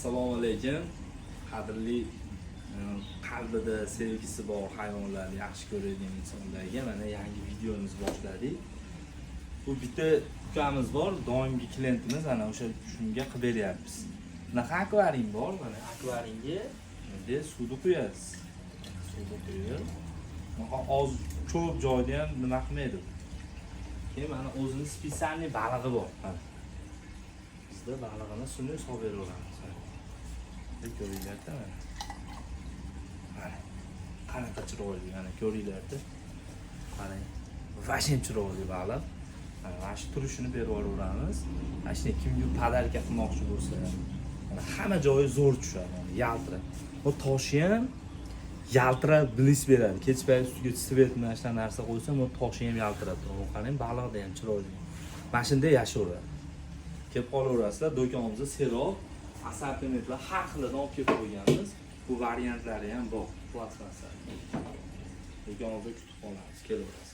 Assalomu alaykum, qadrli qalbida sevgisi bor, hayvonlarni yaxshi ko'radigan insonlarga. Mana, yangi videomizni boshladik. Bu bitta ukamiz bor, doimgi klientimiz, ana o'sha shunga qilib beryapmiz. Bunaqa akvarium bor. Mana, akvariumga bunday suvni quyasiz, suvni quyib, bunaqa oz ko'p joyda ham nima qilmaydi. Keyin mana, o'zini специальный balig'i bor. Mana, bizda balig'ini suvni solib beraveramiz. Mana, ko'ringlarda, mana, mana qanaqa chiroyli. Mana, ko'ringlarda, qarang, вообще chiroyli baliq. Mana shu turishini berib yuboraveramiz. Mana shunday kimga подарка qilmoqchi bo'lsa, mana, hamma joyi zo'r tushadi. Mana, yaltirab, bu toshi ham yaltirab, блеск beradi. Kech payt ustiga свет, mana shunaqa narsa qo'ysa, bu toshi ham yaltirab turadi. Qarang, balig'da ham chiroyli. Mana shunday yashayveradi. Kelib qolaverasizlar do'konimizda. Serob assortimentlar har xilidan olib kelib qo'yganmiz. Bu variantlari ham bor, plastmassa. Do'konimizda kutib qolamiz, kelaverasiz.